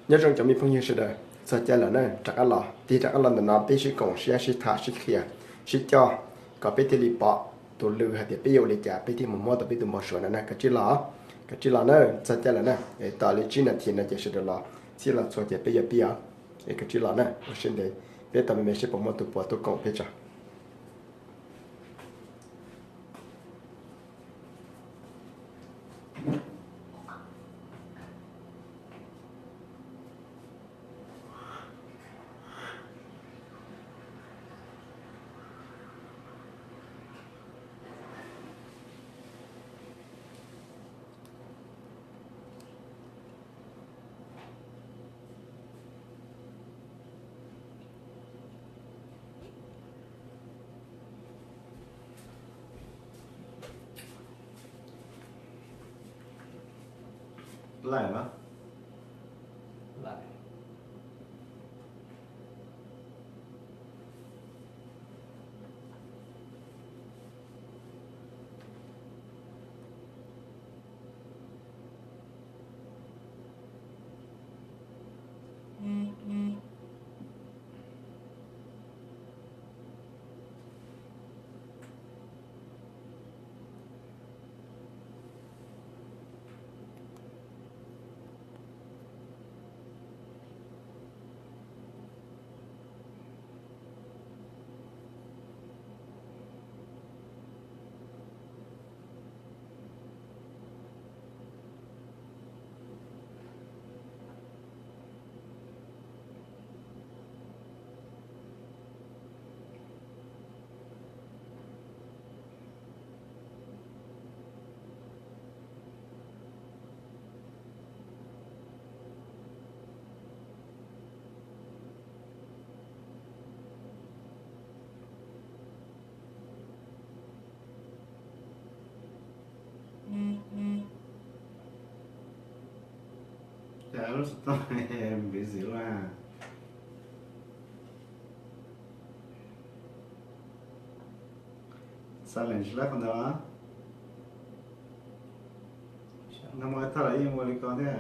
Nyob zoo cov me phooj ywg sawv daws, txog caij lawm na, rov qab los, tig rov qab los ntawm no peb sib koom siab sib tham sib qhia, sib coj, kom peb thiaj li pom tus lw hais tias peb yuav ua li cas peb thiaj mus muab tau peb tus npau suav no na. Kav tsij los, kav tsij los na, txog caij lawm na, es tau li tsib nas this no ces sawv daws los, txhij los txhua ces peb yuav pib os. Es kav tsij los na, ua siab ntev, peb tau me me seb puas muaj tus puav tuaj koom peb tso. Laij los? Cas lub xov tooj busy luaj. Silent lawm qhov ntawd los? Nag hmo ib tag los yeej ua li ko thiab.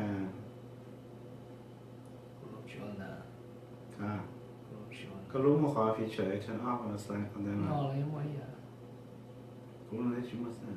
Koj lub muaj qhov feature turn off and silent qhov ntawd mas. Kuv lub no thiaj tsis muaj xwb.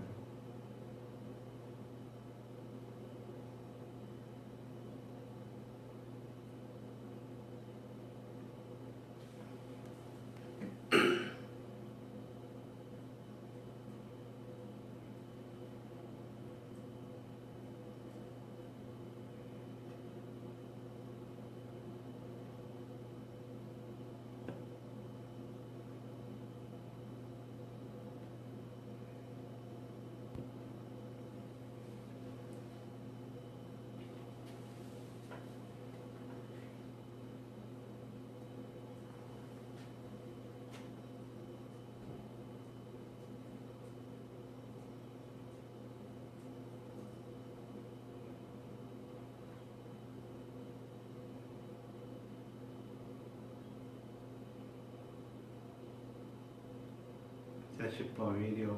Cas tsis pom video.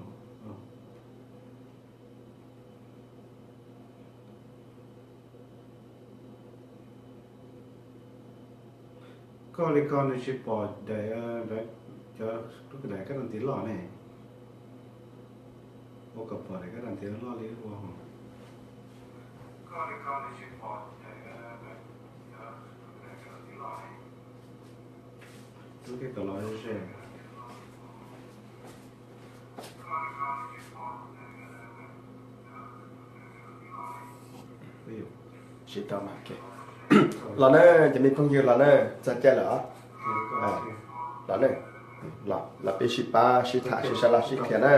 Koj li ko nws tsis pom daim, cov lub daim kab rau ntiv loj ne. Ua kom pom daim kab rau ntiv loj li ua ho. Lub kab kom los ze. Sib tau mas, los na, cov me phooj ywg los na, txog caij lawm os. Los na, los peb sib pab sib tham sib sab laj sib qhia na.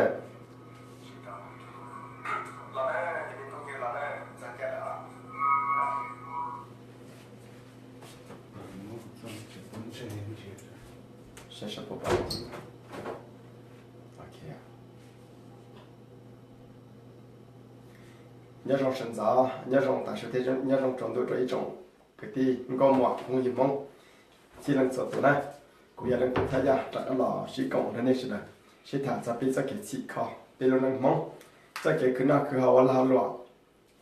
Saib seb puas pom. Ok. Nyob zoo sawv ntxov, nyob zoo tav su thiab nyob zoo tsaus ntuj rau ib tsoom kwv tij nkauj muam phooj ywg Hmoob txhia leej txhua tus na. Kuv yog Leej Kub Thaj Yaj rov qab los sib koom nrog nej sawv daws sib tham txog peb txoj kev txhim kho peb lub neej Hmoob, txoj kev khwv noj khwv haus ua lag ua luam,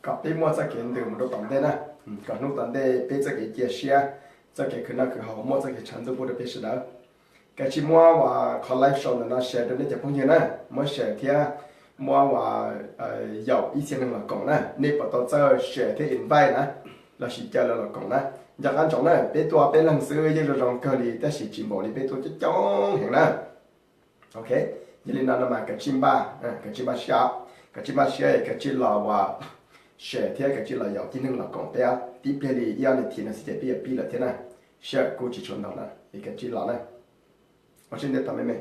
kom peb muaj txoj kev ntws mus rau tom ntej na, kom hnub tom ntej peb txoj kev cia siab, txoj kev khwv noj khwv haus muaj txoj kev tshav ntuj pub rau peb sawv daws. Kav tsij muab uas qhov live show ntawm no share rau nej cov phooj ywg na, muab share thiab muab uas yaum ib txhia neeg los koom na, nej puas tau txawj share thiab invite na, los sis caw lawv los koom na. Nco qab ntsoov na, peb tuaj peb leeg xwb yeej zoo zoo kawg li tab sis tsis npaum li peb tuaj coob coob heev na. Ok, yog li no no mas kav tsij npaj, kav tsij npaj siab, kav tsij npaj siab, kav tsij los uas share thiab kav tsij los yaum tib neeg los koom peb. Tib pliag li ib ob nas this no xwb ces peb yuav pib lawm thiab na. Share kuj tsis tshua ntau na, es kav tsij los na. Ua tsaug ntau tos me me.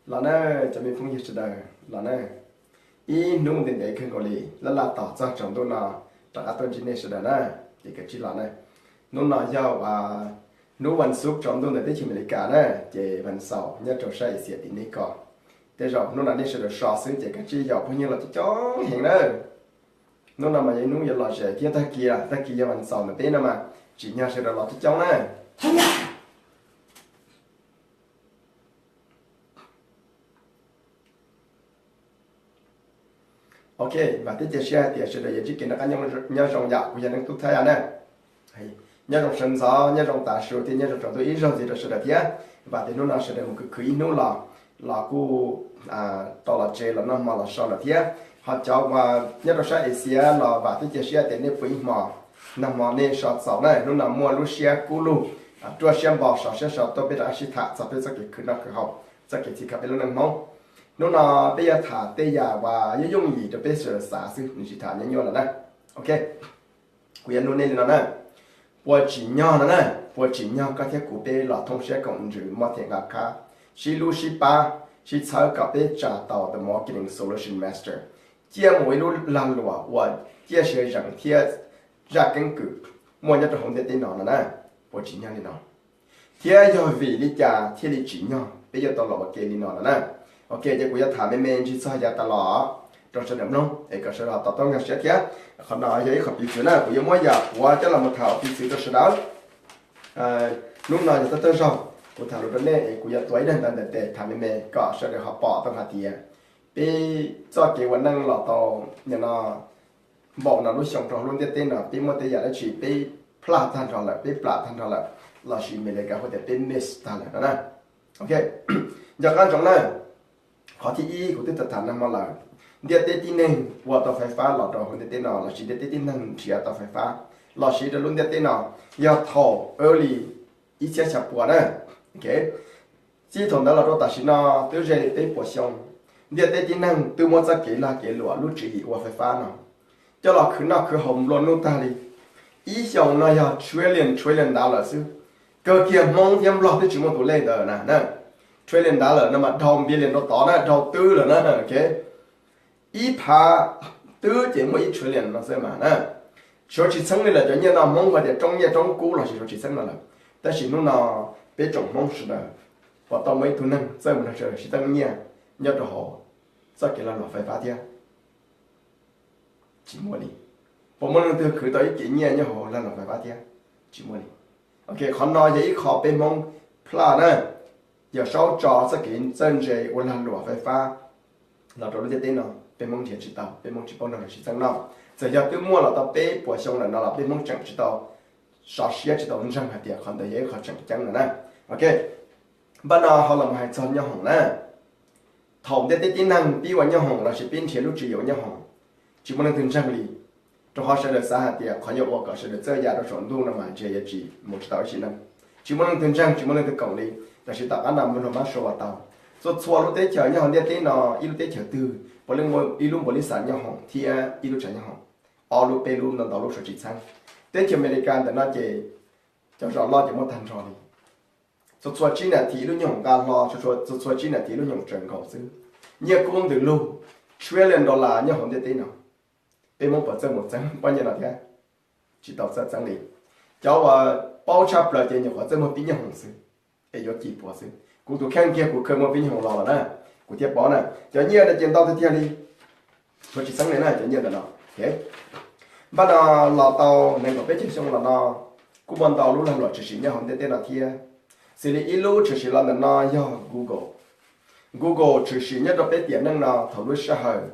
Los na, cov me phooj ywg sawv daws los na. Ib hnub ntev ntev kawg nkaus li, laj laj tos txog tsaus ntuj no rov qab tuaj ntsib nej sawv daws na, ces kav tsij los na. Hnub no yog hnub vas xuv tsaus ntuj ntawm teb chaws Amelikas na, ces vas xaum nyob rau sab Asia tim nej ko. Tej zaum hnub no nej sawv daws so xwb ces kav tsij yaum phooj ywg los coob coob heev na. Hnub no mas yog ib hnub yuav lom zem thiab tag kis, tag kis yog vas xaum ntawm peb no mas tsim nyog sawv daws los coob coob na. Ok, vam thiab cia siab hais tias sawv daws yuav ntsib kev noj qab nyob zoo yom, kuv yog Neej Tub Thaj Yaj na. Nyob zoo sawv ntxov, nyob zoo tav su thiab nyob zoo tsaus ntuj ib zaug ntxiv rau sawv daws thiab. Vam tias hnub no sawv daws mus khwv khwv ib hnub los, los kuj tau los tsev los noj hmo los so lawm thiab. Ho cov uas nyob rau sab Asia los vam thiab cia siab tias nej puas ib hmo, nag hmo nej so txaus na. Hnub no muaj lub siab kub lug ruaj siab npo sov siab so tuaj peb rov qab sib tham txog peb txoj kev khwv noj khwv haus, txoj kev txhim kho peb lub neej Hmoob. Hnub no peb yuav tham tej yam uas yooj yooj yim rau peb sawv daws xav xwb, nws tsis tham nyuaj nyuaj lawm na. Ok, kuv yuav nug nej li no na. Puas tsim nyog no na, puas tsim nyog koj thiab kuv peb los thooj siab koom ntsws moj them nqa khab, sib hlub sib pab, sib txhawb kom peb tsa tau the marketing solution master, ciaj mus ua ib lub lag luam uas ciaj siav zeem thiab zaj keeb kwm muaj nyob rau hauv ntiaj teb no no na? Puas tsim nyog li no? Thiab yog vim li cas thiaj li tsim nyog peb yuav tau los ua ke li no no na? Ok, ces kuv yuav tham me me ntsig txog yav tas los rau sawv daws mloog es kom sawv daws to taub nkag siab thiab. Qhov no yog ib qho piv txwv na, kuv yuav muab yam puav coj los mus tham piv txwv rau sawv daws. Hnub no yog thawj thawj zaug kuv tham lus rau nej es kuv yuav tuav ib daim ntawv ntawm tes tham me me kom sawv daws ho pom tau hais tias peb txoj kev ua neej los tau nim no npaum no lub xyoo rau hauv lub ntiaj teb no peb muaj tej yam dab tsi peb plaj tag nrho lawm, peb plam tag nrho lawm, lossis Amelikas hu tias peb miss tag lawm no na. Ok, nco qab ntsoov na, qhov thib ib kuv twb tham tham nag hmo lawm, ntiaj teb tib neeg ua tau fais fab los rau hauv ntiaj teb no lossis ntiaj teb tib neeg nrhiav tau fais fab los siv rau lub ntiaj teb no yog thaum early ib txhiab xya puas na. Txij thaum ntawd los rau tam sim no twb ze li peb puas xyoo, ntiaj teb tib neeg twb muab txoj kev lag kev luam lub tswv yim ua fais fab no coj los khwv noj khwv haus nplua nuj tag li. Ib xyoos no yog trillion trillion dollar xwb, kawg kiag Hmoob thiab Nplog twb tsis muaj tus lej ntawd na. Trillion dollar no mas dhau billion rau tod na, dhau twb lawm na. Ib phav twb ces muaj ib trillion no xwb mas na. Suav tsis txheeb li lawm, cov nyiaj no Hmoob hu tias roob nyiaj roob kub los sis suav tsis txheeb no lawm. Tab sis hnub no peb tsoom Hmoob sawv daws puas tau muaj ib tug neeg txawj mus nrog sawv daws sib teeb nyiaj nyob rau hauv txoj kev lag luam fais fab thiab? Tsis muaj li. Puas muaj leej twg khwv tau ib kev nyiaj nyob hauv lag luam fais fab thiab? Tsis muaj li. Ok, qhov no yog ib qho peb Hmoob plaj na. Yog saub tso txoj kev txawj ntse ua lag luam fais fab los rau lub ntiaj teb no, peb Hmoob nrhiav tsis tau, peb Hmoob tsis paub nrog luag sib txeeb no. Txawm yog twb muaj los tau peb puas xyoo lawm no los peb Hmoob tseem tsis tau sov siab tsis tau ntseeg hais tias qhov ntawd yog ib qho tseem ceeb no na. Ok, npaj no ho los mus hais txog nyob hoom na. Thaum ntiaj teb tib neeg pib ua nyob hoom lossis pib nrhiav lub tswv yim ua nyob hoom, tsis muaj leej twg ntseeg li, rau qhov sawv daws xav hais tias qhov yuav ua kom sawv daws txawj ya rau saum ntuj no mas ntshe yuav tsis mus tsis tau ib sim neej. Tsis muaj leej twg ntseeg, tsis muaj leej twg koom li. Tam sim tom qab no muaj luag mab sua ua tau. Txhua txhua lub teb chaws nyob hauv ntiaj teb no, ib lub teb chaws twg puav leej muaj ib lub npaum li xav nyob hoom thiab ib lub tsav nyob hoom, ob lub peb lub ntau ntau lub suav tsis txheeb. Teb chaws Amelikas ntawm no ces cov zos loj ces muaj tag nrho li. Txhua txhua tsib nas this ib lub nyooj hoom nqa hlo, txhua txhua tsib nas this ib lub nyooj hoom tsaws nkaus xwb. Nyiaj kub ntws lug, trillion dollar nyob hauv ntiaj teb no. Peb Hmoob puas txawj mus txeeb pob nyiaj no thiab? Tsis tau txawj txeeb li. Cov uas paub tshaj plaws ces nyuam qhuav txawj muaj pib nyooj hoom xwb, es yuav ci puas xwb. Kuv tus kheej kiag kuv khaws muaj pib nyooj hoom los lawm na, kuv thiaj paub na. Cov nyiaj no ces ntau tiag tiag li, suav tsis txheeb li na cov nyiaj ntawm no. Npaj no los tau nees nkaum peb caug xyoo los no, kuj muaj ntau lub lag luam tshwm sim nyob hauv ntiaj teb no thiab. Xws li ib lub tshwm sim los ntawm no yog Google. Google tshwm sim nyob rau peb tiam neej no thaum lub sij hawm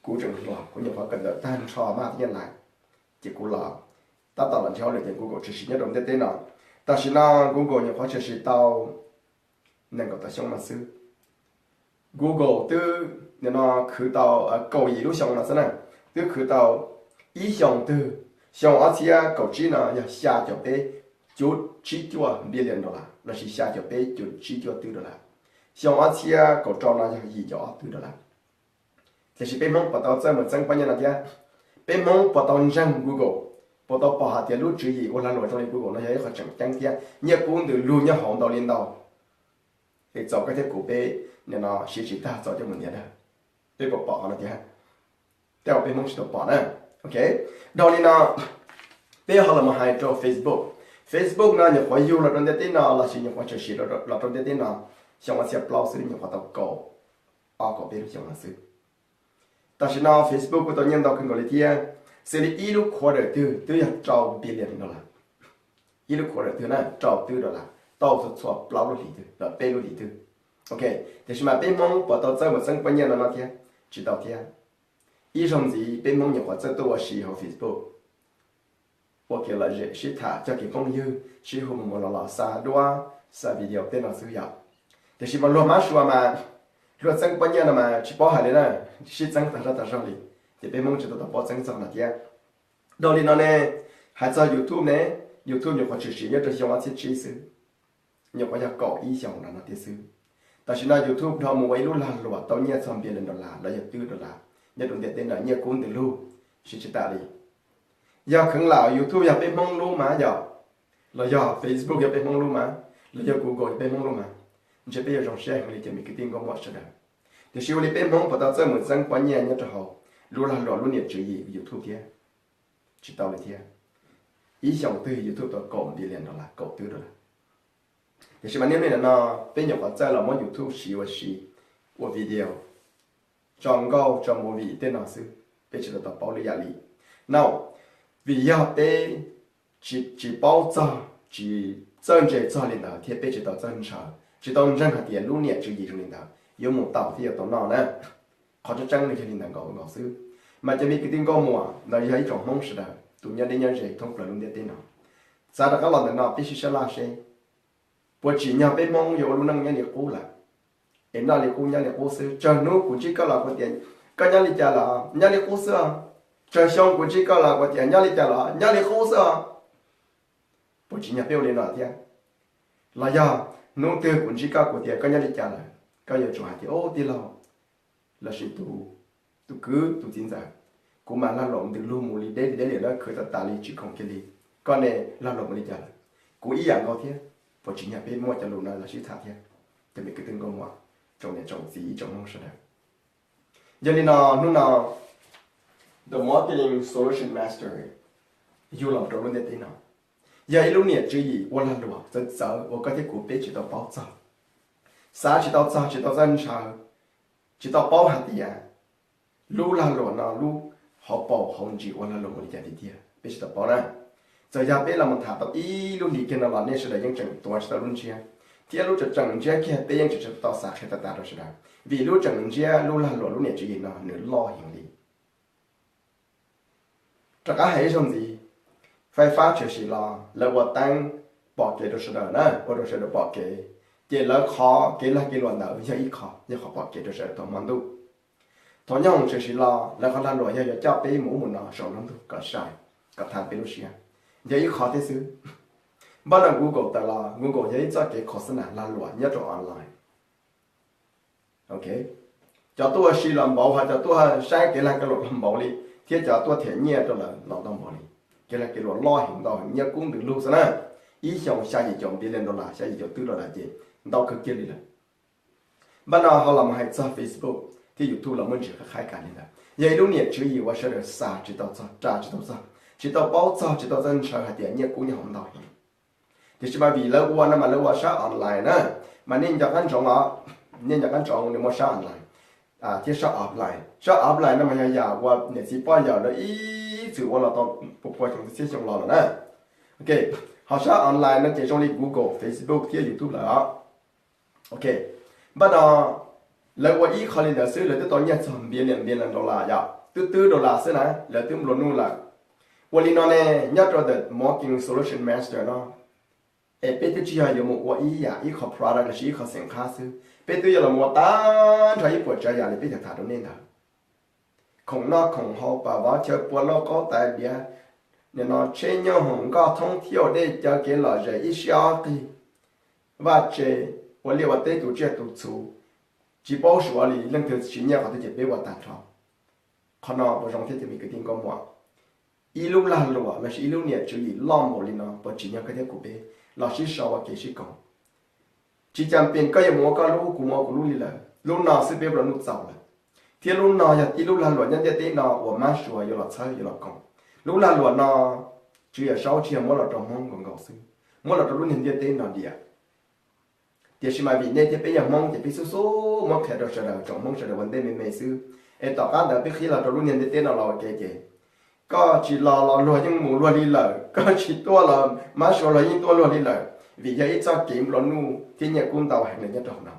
kuv tseem hluas, kuv nyuam qhuav kawm ntawv tag nrho maj tib nyiaj lais, ces kuv los tab tom los nrhiav hauj lwm ces Google tshwm sim nyob rau ntiaj teb no. Tam sim no Google nyuam qhuav tshwm sim tau nees nkaum tawm xyoo no xwb. Google twb nim no khwv tau kaum yim lub xyoo no xwb na, twb khwv tau ib xyoos twg, xyoo ob txhiab kaum tsib no yog xya caum peb cuv tsib cuaj billion dollar lossis xya caum peb cuv tsib cuaj twb dollar. Xyoo ob txhiab kaum rau no yog yim caum ob twb dollar. Tiam sis peb Hmoob puas tau txawj mus txeeb pob nyiaj no thiab? Peb Hmoob puas tau ntseeg Google, puas tau pom hais tias lub tswv yim ua lag luam zoo li Google no yog ib qho tseem ceeb thiab nyiaj kub ntws lug nyob hauv ntau li ntau, es txaus koj thiab kuv peb nim no siv tsis tag txaus coj mus ntiav dawb? Peb puas pom qhov no thiab? Tej zaum peb Hmoob tsis tau pom na. Ok, dhau li no peb ho los mus hais rau Facebook. Facebook no nyuam qhuav yug los rau ntiaj teb no lossis nyuam qhuav tshwm sim los rau ntiaj teb no xyoo ob txhiab plaub xwb, nyuam qhuav tau kaum ob kaum peb lub xyoo no xwb. Tam sim no Facebook kuj tau nyiaj ntau kawg nkaus li thiab, xws li ib lub quarter twg twb yog rau billion dollar. Ib lub quarter twg na rau twb dollar tau txhua txhua plaub lub hlis twg los peb lub hlis twg. Ok, tiam sis mas peb Hmoob puas tau txawj mus txeeb pob nyiaj no no thiab? Tsis tau thiab. Ib zaug ntxiv peb Hmoob nyuam qhuav txawj tuaj ua si hauv Facebook, ua kev lom zem sib tham coj kev phooj ywg sib hu mus mus los los xa duab xa video tej no xwb yom. Tiam sis mas luag mab sua mas, luag txeeb pob nyiaj no mas tsis paub hais li na, sib txeeb tag zog tag zog li, ces peb Hmoob tsis tau tau paub txeeb txog no thiab. Dhau li no ne, hais txog YouTube ne, YouTube nyuam qhuav tshwm sim nyob rau xyoo ob txhiab tsib xwb, nyuam qhuav yog kaum ib xyoos no no thiab xwb. Tam sim no YouTube dhau mus ua ib lub lag luam tau nyiaj txog billion dollar los yog twb dollar nyob rau ntiaj teb no nyiaj kub ntws lug, siv tsis tas li. Yog kheev lam YouTube yog peb Hmoob lub mas yom, los yog Facebook yog peb Hmoob lub mas, los yog Google yog peb Hmoob lub mas, ntshe peb yuav zoo siab heev li cov me kwv tij nkauj muam sawv daws. Tiam sis ua li peb Hmoob puas tau txawj mus txeeb pob nyiaj nyob rau hauv lub lag luam lub niam tswv yim YouTube thiab? Tsis tau li thiab. Ib xyoos twg YouTube tau kaum billion dollar, kaum twb dollar. Tiam sis mas niaj hnub no peb nyuam qhuav txawj los muab YouTube siv ua si, ua video, tso nkauj tso movie tej no xwb, peb tsis tau tau paub lwm yam li. No, vim yog peb tsis paub txog, tsis txawj ntse txog li ntawd thiab peb tsis tau txawj ntshaw, tsis tau ntseeg hais tias lub niam tswv yim zoo li ntawd yuav mus tau thiab yuav tau noj na. Qhov tseeb tseeb nws yog li ntawd nkaus nkaus xwb. Mas cov me kwv tij nkauj muam los yog ib tsoom Hmoob sawv daws tus nyob deb nyob ze thoob plaws lub ntiaj teb no, xav rov qab los ntawm no peb sib sab laj seb puas tsim nyog peb Hmoob yuav ua lub neej nyob li qub lawm, es noj li qub nyob li qub xwb. Tsawg hnub kuv ntsib koj los kuv tias koj nyob li cas los nyob li qub xwb os. Tsawg xyoo kuv ntsib koj los kuv tias nyob li cas los nyob li qub xwb os. Puas tsim nyog peb ua li no thiab? Los yog hnub twg kuv ntsib koj kuv tias koj nyob li cas lawm, koj yuav tsum hais tias, Ub, tij laug lossis tus kwv tus txiv ntxawm, kuv mas lag luam ntws lug mus li deb li deb li na, khwv tas tas li tsis khoom kiag li. Koj ne lag luam mus li cas lawm? Kuv ib yam nkaus thiab. Puas tsim nyog peb muaj cov lus no los sib tham thiab, cov me kwv tij nkauj muam, tsoom niam tsoom txiv tsoom Hmoob sawv daws? Yog li no hnub no The Marketing Solution Master yug los rau lub ntiaj teb no, yog ib lub niam tswv yim ua lag luam txawv txawv uas koj thiab kuv peb tsis tau paub txog. Xav tsis tau txog, tsis tau txawj ntshaw, tsis tau paub hais tias lub lag luam no lub hauv paus hauv ntsis ua lag luam mus li cas tiag tiag, peb tsis tau paub na. Txawm yog peb los mus tham tau ib lub hlis kiag no los nej sawv daws yeej tseem tuav tsis tau lub ntsiab, thiab lub tseem tseem ntsiab kiag peb yeej tseem tsis tau xav qhia tas tas rau sawv daws, vim lub tseem ntsiab lub lag luam lub niam tswv yim no nws loj heev li. Rov qab hais ib zaug ntxiv, fais fab tshwm sim los lawv ua teeb pom kev rau sawv daws na, ua rau sawv daws pom kev, ces lawv qhov kev lag kev luam ntawd yog ib qho, yog qhov pom kev rau sawv daws thaum hmo ntuj. Thaum nyob hoom tshwm sim los lawv qhov lag luam yog yuav coj peb mus ub mus no saum lub ntuj kom sai, kom tham peb lub siab, yog ib qho thiab xwb. Npaj no Google tawm los Google yog ib txoj kev khos xab nas lag luam nyob rau online. Ok, cov tuaj ua si los npaum, ho cov tuaj saib kev lag kev luam los npaum li, thiab cov tuaj them nyiaj rau lawv los ntau npaum li. Kev lag kev luam loj heev ntau heev, nyiaj kub ntws lug xwb na. Ib xyoos xya yim caum billion dollar, xya yim caum twb dollar ces ntau kawg kiag li lawm. Npaj no ho los mus hais txog Facebook thiab YouTube los muaj ntsis qab qhaib kas li ntawd, yog ib lub niam tswv yim uas sawv daws xav tsis tau txog, ras tsis tau txog, tsis tau paub txog, tsis tau txawj ntshaw hais tias nyiaj kub nyob hauv ntau heev. Tiam sis mas vim lawv ua no mas lawv ua sab online na, mas nej nco qab ntsoov os, nej nco qab ntsoov nws muaj sab online thiab sab offline. Sab offline no mas yog yam uas niam txiv poj yawm lawv ib txwm ua los tau pua pua xyoo txhiab xyoo los lawm na. Ok, ho sab online no ces zoo li Google, Facebook thiab YouTube lawm os. Ok, Npaj no lawv ua ib qho li ntawd xwb lawv twb tau nyiaj txog billion billion dollar yom, twb twb dollar xwb na lawv twb nplua nuj lawm. Ua li no ne, nyob rau the Marketing Solution Master no, es peb twb tsis yog yuav mus ua ib yam ib qho product lossis ib qho xeem qhab xwb, peb twb yuav los mus ua tag nrho ib puas tsav yam li peb tham tham rau nej ntawd. Khoom noj khoom haus, pam vov chaw pua, lauj kaub tais diav, nim no tsheb nyooj hoom nkoj thoob thiab dej cawv kev lom zem ib siab ob qig, vaj tse, ua liaj ua teb tus tsiaj tus txhu, tsis paub suav li, leej twg tsis nyiaj qhov twg ces peb ua tag nrho. Qhov no puas zoo thiab cov me kwv tij nkauj muam? Ib lub lag luam lossis ib lub niam tswv yim loj npaum li no puas tsim nyog koj thiab kuv peb los sib sau ua kev sib koom? Tsis cas pes koj yuav mus ua koj lub, kuv mus ua kuv lub li lawm, lub no xwb peb ua nuj txaus lawm. Thiab lub no yog tib lub lag luam nyob ntiaj teb no uas mab suav yuav los txhawb yuav los koom. Lub lag luam no Tswv Yawm Saub tsis yog muab los rau Hmoob nkaus nkaus xwb, muab los rau lub niag ntiaj teb no diam. Tiam sis mas vim nej thiab peb yog Hmoob ces peb xub xub muab qhia rau sawv daws, tsoom Hmoob sawv daws ua ntej me me xwb. Es tom qab ntawd peb qhib los rau lub niag ntiaj teb no los ua ke ces koj tsis los los luag yeej mus luag li lawm, koj tsis tuaj los mab suav luag yeej tuaj luag li lawm, vim yog ib txoj kev nplua nuj thiab nyiaj kub ntau heev li nyob rau hauv no.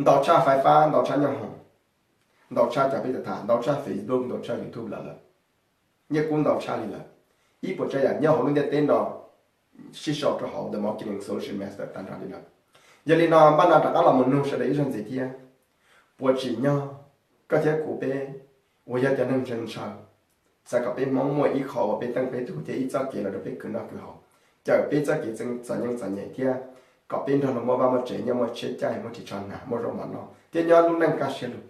Ntau tshaj fais fab, ntau tshaj nyooj hoom, ntau tshaj cov peb tham tham, ntau tshaj Facebook, ntau tshaj YouTube lawm lawm. Nyiaj kub ntau tshaj li lawm. Ib puas tsav yam nyob hauv lub ntiaj teb no sib sau rau hauv the Marketing Solution Master tag nrho li lawm. Yog li no npaj no rov qab los mus nug sawv daws ib zaug ntxiv thiab, puas tsim nyog koj thiab kuv peb uas yog cov neeg ntshaw ntshaw, xav kom peb Hmoob muaj ib qho uas peb teej peb tug thiab ib txoj kev los rau peb khwv noj khwv haus, cawm peb txoj kev txom nyem txom nyem thiab kom peb nrog luag muaj vaj muaj tsev, nyiaj muaj tsheb caij, muaj ris tsho hnav, muaj zaub mov noj thiab nyob lub neej kaj siab lug,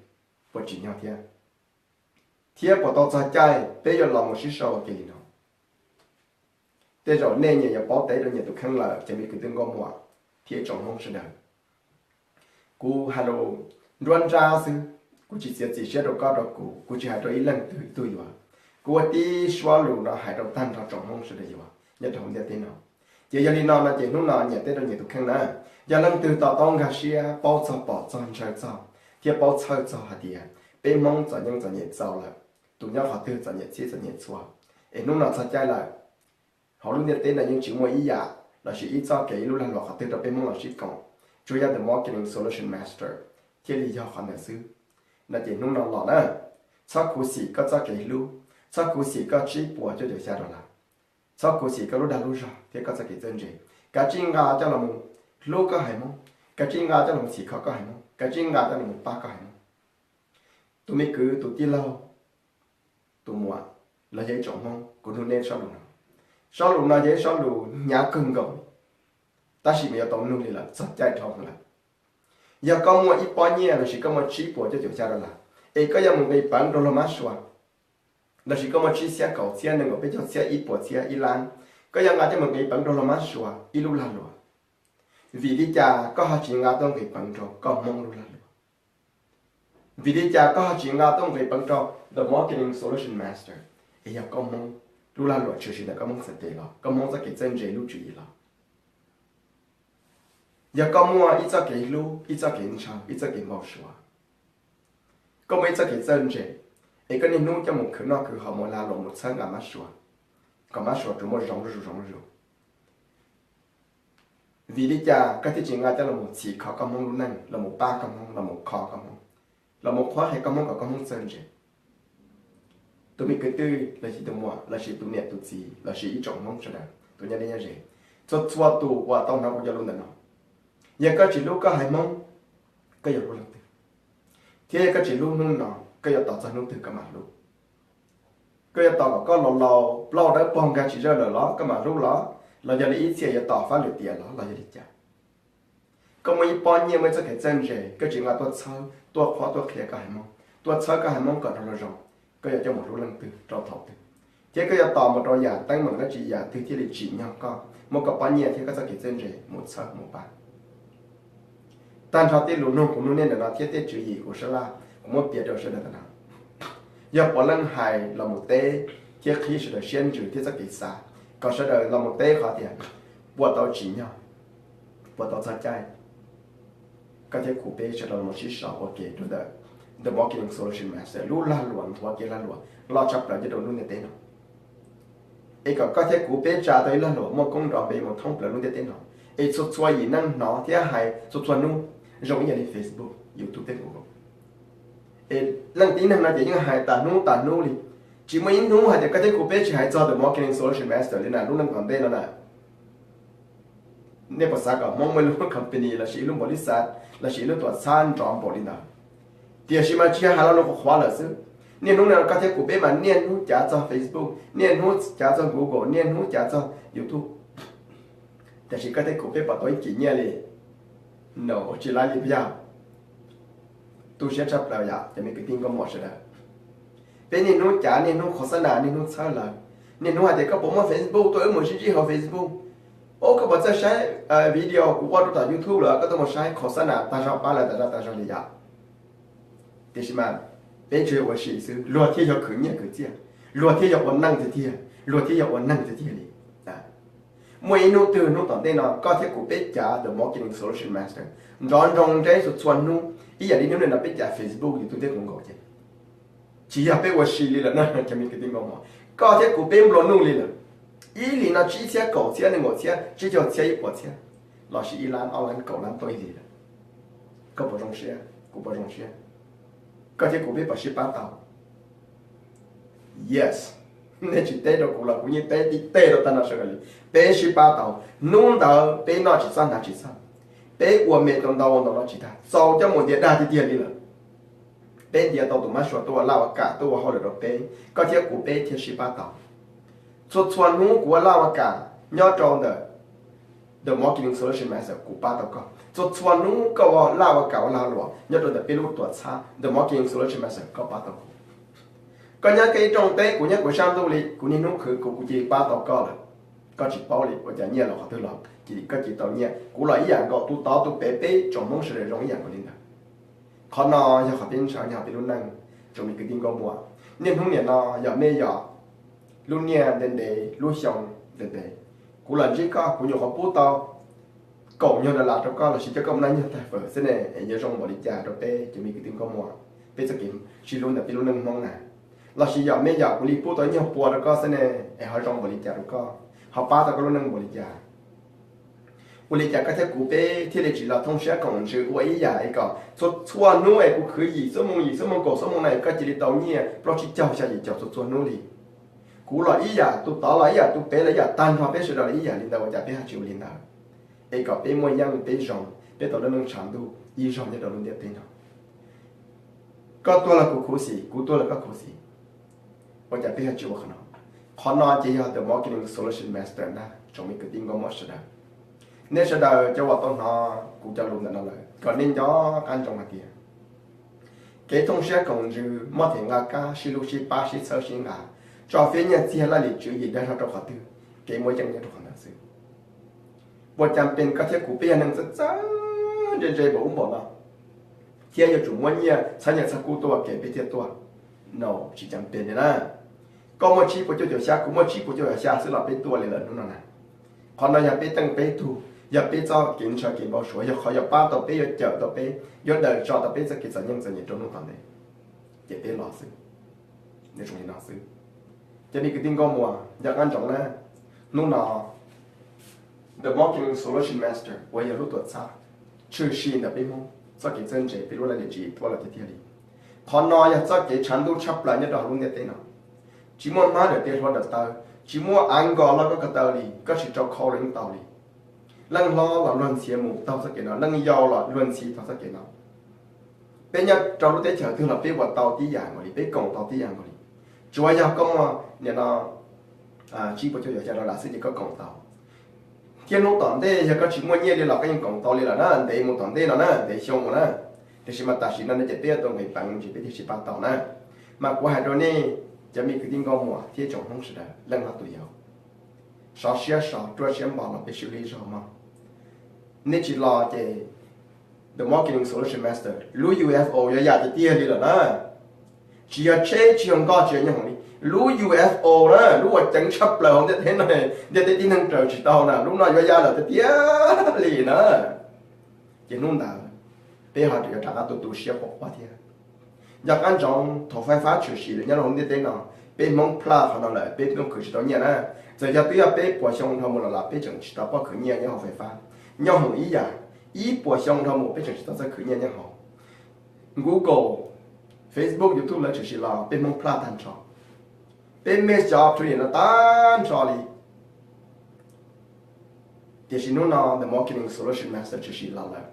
puas tsim nyog thiab? Thiab puas tau txog caij peb yuav los mus sib sau ua ke li no? Tej zaum nej nyias yuav paub teb rau nyias tus kheej lawm cov me kwv tij nkauj muam thiab tsoom Hmoob sawv daws. Kuv hais lus nruab nrab xwb, kuv tsis txiav txim siab rau koj rau kuv, kuv tsis hais rau ib leej twg ib tug yuav. Kuv ua tib suab lus no hais rau tag nrho tsoom Hmoob sawv daws yuav nyob rau hauv ntiaj teb no. Ces yog li no no ces hnub no nyias teb rau nyias tus kheej na. Yog leej twg to taub nkag siab paub txog pom txog ntshaw txog thiab paub txhawj txog hais tias peb Hmoob txom nyem txom nyem txaus lawm, tus nyob qhov twg txom nyem txhij txom nyem txhua, es hnub no txog caij lawm, hauv lub ntiaj teb no yeej tsis muaj ib yam lossis ib txoj kev ib lub lag luam qhov twg rau peb Hmoob los sib koom, tsuas yog the Marketing Solution Master thiaj li yog qhov ntawd xwb. No ces hnub no los na, txhob khuv xim koj txoj kev hlub, txhob khuv xim koj tsib puas cuaj caum xya dollar, txhob khuv xim koj lub dag lub zog thiab koj txoj kev txawj ntse. Kav tsij nqa coj los mus hlub koj haiv Hmoob, kav tsij nqa coj los mus txhim kho koj haiv Hmoob, kav tsij nqa coj los mus pab koj haiv Hmoob. Tus me kwv tus tij laug, tus muam, los yog ib tsoom Hmoob, kuv nug nej sob lus no. Sob lus no yog ib sob lus hnyav kawg nkaus, tab sis mas yuav tau nug li lawm, txog caij dhau lawm. Yog koj muaj ib pob nyiaj lossis koj muaj tsib puas cuaj caum xya dollar, es koj yuav mus nqis peev rau luag mab sua, lossis koj muaj tsib txhiab kaum txhiab nees nkaum peb caug txhiab ib puas txhiab ib lab, koj yuav nqa coj mus nqis peev rau luag mab sua ib lub lag luam, vim li cas koj ho tsis nqa tuaj nqis peev rau koj Hmoob lub lag luam? Vim li cas koj ho tsis nqa tuaj nqis peev rau the Marketing Solution Master? Es yog koj Hmoob lub lag luam tshwm sim ntawm koj Hmoob txhais tes los, koj Hmoob txoj kev txawj ntse lub tswv yim los. Yog koj muaj ib txoj kev hlub, ib txoj kev ntshaw, ib txoj kev npau suav, koj muaj ib txoj kev txawj ntse, es koj niaj hnub coj mus khwv noj khwv haus, mus lag luam, mus txhawb nqa mab sua, kom mab sua tsuas muaj zoo zuj zus zoo zuj zus, vim li cas koj thiaj tsis nqa coj los mus txhim kho koj Hmoob lub neej, los mus pab koj Hmoob, los mus kho koj Hmoob, los mus qhuab qhia koj Hmoob kom koj Hmoob txawj ntse? Tus me kwv tij lossis tus muam lossis tus niam tus txiv lossis ib tsoom Hmoob sawv daws tus nyob deb nyob ze, txhua txhua tus uas tau hnov kuv cov lus ntawm no, yog koj tsis hlub koj haiv Hmoob, koj yuav hlub leej twg? Thiab yog koj tsis hlub hnub no, koj yuav tos txog hnub twg koj mam hlub? Koj yuav tos kom koj laus laus plaub dawb paug nkag tsis zawj lawm los koj mam hlub los, los yog li ib txhia yuav tos fab lwm tiam los, los yog li cas? Koj muaj ib pob nyiaj, muaj ib txoj kev txawj ntse, koj tsis nqa tuaj txhawb, tuaj qhuab, tuaj qhia koj haiv Hmoob, tuaj txhawb koj haiv Hmoob kom rau luag zoo, koj yuav coj mus hlub leej twg rau thaum twg? Thiab koj yuav tos mus rau yam teeb meem dab tsi yam twg thiaj li tsim nyog koj muab koj pob nyiaj thiab koj txoj kev txawj ntse mus txhawb mus pab? Tag nrho tej lus nug kuv nug nej ntawm no thiab tej tswv yim kuv sab laj kuv muab piav rau sawv daws ntawm no, yog puav leej hais los mus teb thiab qhib sawv daws siab ntsws thiab txoj kev xav, kom sawv daws los mus teb qhov tias puas tau tsim nyog, puas tau txog caij koj thiab kuv peb sawv daws los sib sau ua ke rau ntawm the Marketing Solution Master lub lag luam nthuav kev lag luam loj tshaj plaws nyob rau lub ntiaj teb no. Es kom koj thiab kuv peb tsa tau ib lag luam muaj koob nrov npe mus thoob plaws lub ntiaj teb no, es txhua txhua yim neej hnov thiab hais txhua txhua hnub, zoo ib yam li Facebook, YouTube thiab Google. Es leej tib neeg no ces yeej hais tas hnub tas hnub li. Tsis muaj ib hnub hais tias koj thiab kuv peb tsis hais txog The Marketing Solution Master li na, lub neej tom ntej no na. Nej puas xav kom Hmoob muaj ib lub company lossis ib lub npaum li xav lossis ib lub tuam txhab nrov npaum li ntawd? Tiam sis mas tsis yog hais lo lus qhuav qhuav lawm xwb. Niaj hnub no koj thiab kuv peb mas niaj hnub cav txog Facebook, niaj hnub cav txog Google, niaj hnub cav txog YouTube. Tiam sis koj thiab kuv peb puas tau ib kis nyiaj li? No, tsis laib li puas yog? Tu siab tshaj plaws yom cov me kwv tij nkauj muam sawv daws. Peb niaj hnub cav, niaj hnub khos xab nas, niaj hnub txhawb lawv, niaj hnub hais tias koj puas muaj Facebook tuaj wb mus sib ntsib hauv Facebook. Os, koj puas txawj saib video kuv ua rau tom YouTube lawm, koj tuaj mus saib, khos xab nas tag zog pab lawv tas zog tas zog li yom. Tiam sis mas peb tsuas yog ua si xwb, luag thiaj yog khwv nyiaj khwv txiaj, luag thiaj yog ua neej tiag tiag, luag thiaj yog ua neeg tiag tiag li. Muaj ib hnub twg hnub tom ntej no koj thiab kuv peb cav The Marketing Solution Master nrov nroo nreb txhua txhua hnub ib yam li hnub no peb cav Facebook, YouTube thiab Google ces tsis yog peb ua si li lawm no cov me kwv tij nkauj muam, koj thiab kuv peb nplua nuj li lawm. Ib hlis no tsib txhiab, kaum txhiab, nees nkaum txhiab, tsib caug txhiab, ib puas txhiab, lossis ib lab ob lab kaum lab tuaj ib hlis lawm. Koj puas zoo siab? Kuv puas zoo siab? Koj thiab kuv peb puas sib pab tau? Yes. Nej tsis teb rau kuv los kuv yeej teb tib teg rau tag no sawv daws li. Peb sib pab tau, hnub ntawd peb noj tsis txog hnav tsis txog, peb ua me tau ntau ua ntau no tsis tag, txaus coj mus ntiav dag tiag tiag li lawm. Peb ntiav tau tus mab sua tuaj ua laj ua kam tuaj ua hauj lwm rau peb, koj thiab kuv peb thiaj sib pab tau. Txhua txhua hnub kuv ua laj ua kam nyob rau ntawm The Marketing Solution Master kuv pab tau koj. Txhua txhua hnub koj ua laj ua kam ua lag luam nyob rau ntawm peb lub tuam txhab The Marketing Solution Master koj pab tau kuv. Koj nyob kev rooj teb, kuv nyob kuv sab ntuj li, kuv niaj hnub khwv kuv, kuv cia li pab tau koj lawm. Koj tsis paub li, ua cas nyiaj los qhov twg los ces koj cia li tau nyiaj. Kuv los ib yam nkaus, tus tod tus pem, peb tsoom Hmoob sawv daws zoo ib yam nkaus li ntawd. Qhov no yog qhov peb ntshaw nyob hauv peb lub neej, tsoom me kwv tij nkauj muam. Niaj hnub niam no yog mej yog lub niaj ntev ntev, lub xyoo ntev ntev, kuv los ntsib koj, kuv nyuam qhuav pub tau kaum nyuag dollar rau koj lossis coj koj mus noj nyuag tag fawm xwb ne, es yuav zoo npaum li cas rau peb cov me kwv tij nkauj muam, peb txoj kev sib hlub ntawm peb lub neej Hmoob na? Lossis yog mej yog kuv li pub tau nyuag pua rau koj xwb ne, es ho zoo npaum li cas rau koj, ho pab tau koj lub neej npaum li cas? Ua li cas koj thiab kuv peb thiaj li tsis los thooj siab koom ntsws ua ib yam es kom txhua txhua hnub es kuv khwv yim xuab moos, yim xuab moos, kaum xuab moos na es koj cia li tau nyiaj plaub tsib caug xya yim caum txhua txhua hnub li? Kuv los ib yam, tus tod los ib yam, tus pem los ib yam, tag nrho peb sawv daws los ib yam li ntawd, ua cas peb ho tsis ua li ntawd? Es kom peb muaj yeej peb zoo, peb tau lub neej tshav ntuj ib zaug nyob rau lub ntiaj teb no. Koj tuag los kuv khuv xim, kuv tuag los koj khuv xim, ua cas peb ho tsis ua qhov no? Qhov no ces yog The Marketing Solution Master ntag tsoom me kwv tij nkauj muam sawv daws. Nej sawv daws cov uas tau hnov kuv cov lus ntawm no lawm, kom nej nco qab ntsoov hais tias kev thooj siab koom ntsws, muaj them nqa kab, sib hlub sib pab, sib txhawb sib nqa, tso fiab nyiaj txiag, laj lim tswv yim dag zog rau qhov twg, kev muaj yeej nyob rau qhov ntawd xwb. Puas cas pes koj thiab kuv peb yog neeg txawj txawj ntse ntse npaum ub npaum no thiab yuav tsum muab nyiaj txhab nyiaj txhab kub tuaj ua ke peb thiaj tuaj? No, tsis cas pes li na. Koj muaj tsib puas cuaj caum xya, kuv muaj tsib puas cuaj caum xya xwb los peb tuaj li lawm hnub no na. Qhov no yog peb teej peb tug, yog peb txoj kev ntshaw kev npau suav, yog qhov yuav pab tau peb, yuav cawm tau peb, yuav daws tso tau peb txoj kev txom nyem txom nyem rau hnub tom ntej. Ces peb los xwb. Zoo li no xwb. Cov me kwv tij nkauj muam, nco qab ntsoov na, hnub no The Marketing Solution Master uas yog lub tuam txhab tshwm sim ntawm peb Hmoob txoj kev txawj ntse, peb lub laj lim tswv yim tuaj lawm tiag tiag li. Qhov no yog txoj kev tshav ntuj tshaj plaws nyob rau hauv lub ntiaj teb no. Tsis muaj hmab daws tiaj hluav daws taw, tsis muaj av nkos loj koj ko taw li, koj tsis rau khau los yeej tau li. Leej hlob los luag ntxhi mus taug txoj kev no, leej yau los luag ntxhi taug txoj kev no. Peb nyob rau lub teb chaws twg los peb ua tau tib yam nkaus li, peb koom tau tib yam nkaus li. Tsuav yog koj muaj nim no tsib puas cuaj caum xya dollar xwb ces koj koom tau. Thiab hnub tom ntej yog koj tsis muaj nyiaj li los koj yeej koom tau li lawm na, ntev mus tom ntej no na, ntev xyoo mus na. Tiam sis mas tam sim no no ces peb yuav tau nqis peev ntsis peb thiaj sib pab tau na. Mas kuv hais rau nej cov me kwv tij nkauj muam thiab tsoom Hmoob sawv daws, leej hlob tus yau, sov siab sov, ruaj siab npo los peb sib hlub ib zaug mog. Nej tsis los ces The Marketing Solution Master, lub U F O yuav yam tiag tiag li lawm na. Tsis yog tsheb, tsis yog nkoj, tsis yog nyooj hoom li. Lub U F O na, lub uas ceev tshaj plaws hauv ntiaj teb no, ntiaj teb tib neeg raws tsis tau na, lub no yuav ya lawm tiag tiag li na. Ces hnub ntawd peb ho yuav rov qab tu tu siab quaj quaj thiab. Nco qab ntsoov, thaum fais fab tshwm sim lawm nyob rau hauv ntiaj teb no, peb Hmoob plaj qhov no lawm peb twb khwv tsis tau nyiaj na. Txawm yog twb yog peb puas xyoo dhau mus los los peb tseem tsis tau pob khwv nyiaj nyob hauv fais fab. Nyooj hoom ib yam, Ib puas xyoo dhau mus peb tseem tsis tau txawj khwv nyiaj nyob hauv Google, Facebook, YouTube lawv tshwm sim los peb Hmoob plaj tag nrho. Peb miss cov opportunity no tag nrho li. Tiam sis hnub no The Marketing Solution Master tshwm sim los lawm,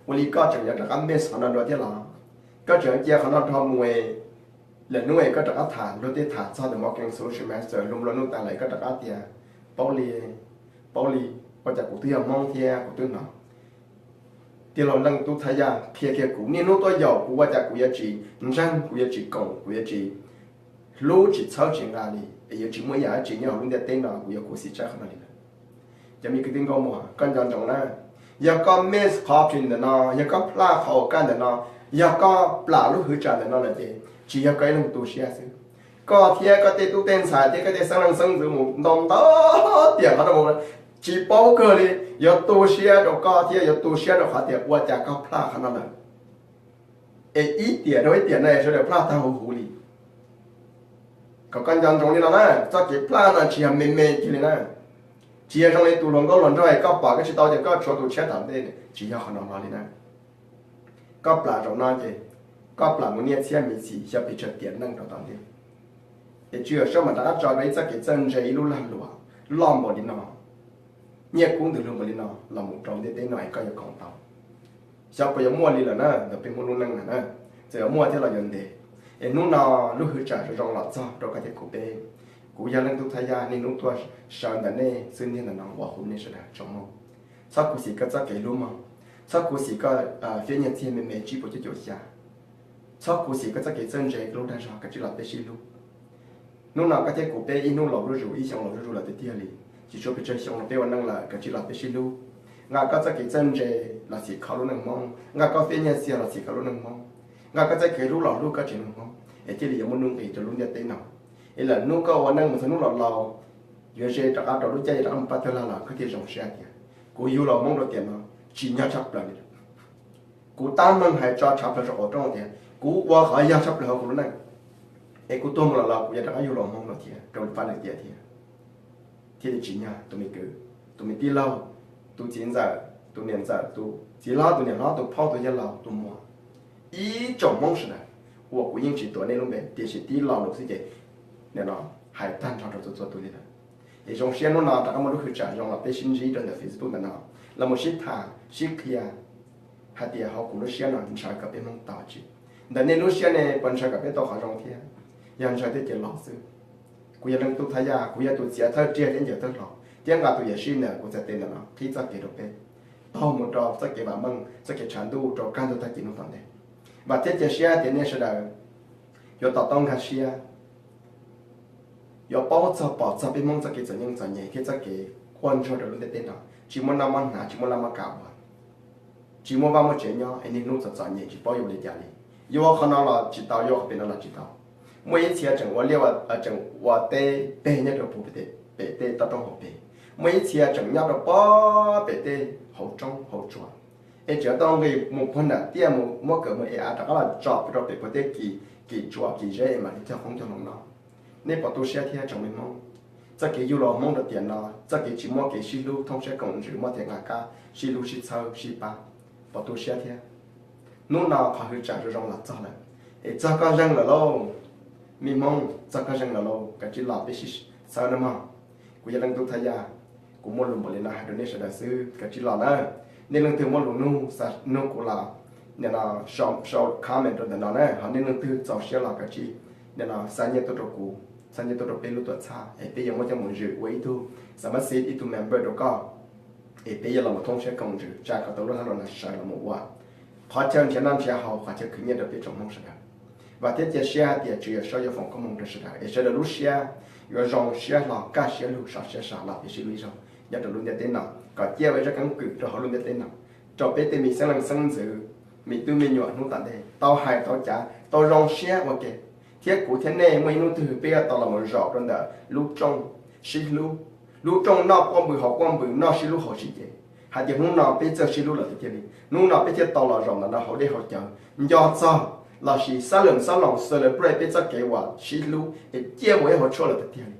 ua li koj tseem yuav rov qab miss qhov no dua thiab los? Koj tseem yuav cia qhov no dhau mus, lwm hnub es koj rov qab tham luag tej tham txog The Marketing Solution Master lub nplua nuj tas lawm koj rov qab tias, paub li, paub li, ua cas kuv twb yog Hmoob thiab kuv twb hnov. Tij laug Leej Tub Thaj Yaj qhia kiag kuv niaj hnub tuaj yaum kuv ua cas kuv yuav tsis ntseeg, kuv yuav tsis koom, kuv yuav tsis hlub, tsis txhawb tsis nqa li, es yuav tsis muaj ib yam dab tsi nyob hauv lub ntiaj teb no kuv yuav khuv xim tshaj qhov no li lawm. Cov me kwv tij nkauj muam, koj nco ntsoov na, yog koj miss qhov opportunity ntawm no, yog koj plaj qhov uas kaj ntawm no, yog koj plam lub hwv tsam ntawm no lawm ces tsis yog koj ib leeg tu siab xwb. Koj thiab koj tej tub tej ntxhais thiab koj tej xeeb leej xeeb ntxwv mus ntau ntau tiam qhov no mus, tsis paub kawg li, yuav tu siab rau koj thiab yuav tu siab rau qhov tias ua cas koj plaj qhov no lawm. Es ib tiam rau ib tiam no sawv daws plaj tag huv huv li. Kom koj nco ntsoov li no na, txoj kev plaj no tsis yog me me kiag li na. Tsis yog zoo li tus hluas nkauj hluas nraug es koj pom koj tsis tau ces koj tshuav tus tshiab tom ntej, tsis yog qhov no no li na. Koj plam zaum no ces koj plam mus niaj txhiab me txhis xyov pes tsawg tiam neej rau tom ntej. Es Tswv Yawm Saub mam rov qab tso rau ib txoj kev txawj ntse ib lub lag luam loj npaum li no, nyiaj kub ntws lug npaum li no los mus rau ntiaj teb no es koj yuav koom tau. Xyov puas yuav muaj li lawm na ntawm peb Hmoob lub neej na, txawm yuav muaj thiab los yuav ntev. Es hnub no lub hwv tsam zoo zoo los txog rau koj thiab kuv peb. Kuv yog Leej Tub Thaj Yaj niaj hnub tuaj sawv ntawm nej xwb ntiag ntawm no ua hu nej sawv daws tsoom Hmoob. Txhob khuv xim koj txoj kev hlub mog, txhob khuv xim koj fiab nyiaj txiag me me tsib puas cuaj caum xya, txhob khuv xim koj txoj kev txawj ntse koj lub dag zog, kav tsij los peb sib hlub. Hnub no koj thiab kuv peb ib hnub laus zuj zus ib xyoo laus zuj zus lawm tiag tiag li, tsis tshua pes tsawg xyoo no peb ua neej lawm, kav tsij los peb sib hlub. Nqa koj txoj kev txawj ntse los txhim kho lub neej Hmoob, nqa koj fiab nyiaj txiag los txhim kho lub neej Hmoob, nqa koj txoj kev hlub los hlub koj tsev neeg Hmoob, es thiaj li yuav muaj nuj nqis rau lub ntiaj teb no. Es lawm hnub koj ua neej mus txog hnub laus laus, yuav ze rov qab rau lub caij rov qab mus pab tag lag los koj thiaj zoo siab tias kuv yug los Hmoob rau tiam no tsim nyog tshaj plaws li. Kuv tab meeg hais tso tshav plaws saum qaum rooj tias kuv ua qhov yog tshaj plaws hauv kuv lub neej, es kuv tuag mus lawm los kuv yuav rov qab yug los Hmoob no thiab rau fab lwm tiam thiab. Thiaj li tsim nyog tus me kwv, tus me tij laug, tus txiv ntxawm, tus niam ntxawm, tus txiv hlob, tus niam hlob, tus phauj, tus yawg laus, tus muam, ib tsoom Hmoob sawv daws uas kuv yeej tsis tuav nej lub npe tiam sis tib lo lus xwb ces nim no hais tag nrho rau txhua txhua tus li lawm. Es zoo siab hnub no rov qab muaj lub hwv tsam zoo los peb sib ntsib rau ntawm Facebook ntawm no los mus sib tham sib qhia hais tias hauv kuv lub siab no ntshaw kom peb Hmoob tau tsi. Ntawm nej lub siab ne puas ntshaw kom peb tau qhov zoo thiab? Yog ntshaw thiab ces los xwb. Kuv yog Leej Tub Thaj Yaj, kuv yog tus txiav thawj riag thiab ncaws thawj hlo thiab nqa tus yawm sij ntawm kuv txhais tes ntawm no qhib txoj kev rau peb taug mus rau txoj kev vam meej, txoj kev tshav ntuj rau kaj ntug tag kis hnub tom ntej. Vam thiab cia siab tias nej sawv daws yuav to taub nkag siab, yuav paub txog pom txog peb Hmoob txoj kev txom nyem txom nyem thiab txoj kev quaj ntsuag rau lub ntiaj teb no, tsis muaj noj muaj hnav, tsis muaj laj muaj kam ua, tsis muaj vaj muaj tsev nyob es niaj hnub txom txom nyem tsis paub yuav ua li cas li. Yuav ua qhov no los tsis tau, yuav ua qhov pem no los tsis tau. Muaj ib txhia tseem ua liaj, tseem ua teb peg nyob rau puag pem tej toj roob hauv pes, muaj ib txhia tseem nyob rau pob pem tej hauv roob hauv tsuas, es tseem tau nqis mus puag nram tiaj mus muab kawm mus es av rov qab los tso rau pem puag tej kis, kis tsuas kis zeb es mam li cog qoob cog loo no. Nej puas tu siab thiab tsoom me Hmoob? Txoj kev yug los Hmoob rau tiam no, txoj kev tsis muaj kev sib hlub thoob siab koom ntsws, muab them nqa kab sib hlub sib txhawb sib pab, puas tu siab thiab? Hnub no qhov hwv tsam zoo zoo los txog lawm, es txog koj zeeg lawm lauj, me Hmoob, txog koj zeeg lawm lauj, kav tsij los peb sib txhawb nawb mog. Kuv yog Leej Tub Thaj Yaj, kuv muaj lus npaum li no hais rau nej sawv daws xwb, kav tsij los nawb. Nej leej twg muaj lus nug, nug kuv los nim no sau comment rau ntawm no na, ho nej leej twg txaus siab los kav tsij nim no xa nyiaj tuaj rau kuv, xa nyiaj tuaj rau peb lub tuam txhab es peb yuav muab coj mus zwm ua ib tug subscription, ib tug member rau koj, es peb yuav los mus thoob siab koom ntsws tsa kom tau lub lag luam no sawv los mus ua qhov chaw nrhiav noj nrhiav haus, qhov chaw khwv nyiaj rau peb tsoom Hmoob sawv daws. Vam thiab cia siab hais tias Tswv Yawm Saub yuav foom koob hmoov rau sawv daws es sawv daws lub siab yuav zoo siab hlo, kaj siab lug, sov siab sov los peb sib hlub ib zaug nyob rau lub ntiaj teb no, kom ciaj ua ib zaj keeb kwm rau hauv lub ntiaj teb no, rau peb tej me xeeb leej xeeb ntxwv, me tub me nyuam hnub tom ntej tau hais tau cav tau zoo siab ua ke, thiab kuv thiab nej muaj ib hnub twg peb yuav tau los mus zaum rau ntawm lub rooj sib hlub, lub rooj noj quaj npws haus quaj npws, noj sib hlub haus sib ces, hais tias hnub no peb txawj sib hlub lawm tiag tiag li, hnub no peb thiaj tau los zaum ntawm no haus dej haus cawv, nco txog lossis xab lwm xab loos celebrate peb txoj kev uas sib hlub es ciaj ua ib hauv tshuaj lawm tiag tiag li.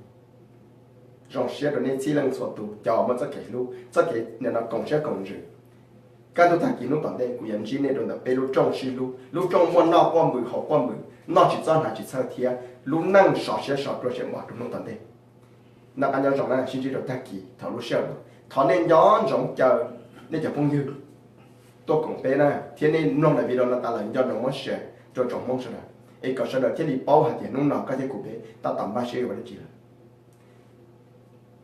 Zoo siab rau nej txhua leej txhua tus cov muaj txoj kev hlub, txoj kev nim no koom siab koom ntsws. Kaj ntug tag kis hnub tom ntej kuv yuav ntsib nej rau ntawm peb lub rooj sib hlub, lub rooj muaj noj quaj npws haus quaj npws, noj tsis txob hnav tsis txhawj thiab lub neej sov siab sov ruaj tseem mog rau hnub tom ntej. Noj qab nyob zoo na, sib ntsib rau tag kis thaum lub sij hawm no. Thov nej nco ntsoov caw nej cov phooj ywg tuaj koom peb na, thiab nej mloog daim video no tas lawm nco ntsoov muab share rau tsoom Hmoob sawv daws, es kom sawv daws thiaj li paub hais tias hnub no koj thiab kuv peb tab tom npaj siab yuav ua dab tsi lawm.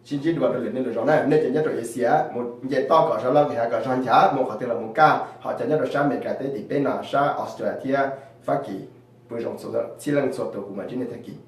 Sib ntsib dua rau lwm hnub lwm zaus na, nej cov nyob rau Asia mus nce toj kom zoo loj nqis hav kom zoo nchav, mus qhov twg los mus kaj, ho cov nyob rau sab Amelikas teb tim peb no, sab Australia thiab Fab Kis, pw zoo txhua leej txhua tus, kuv mam ntsib nej tag kis.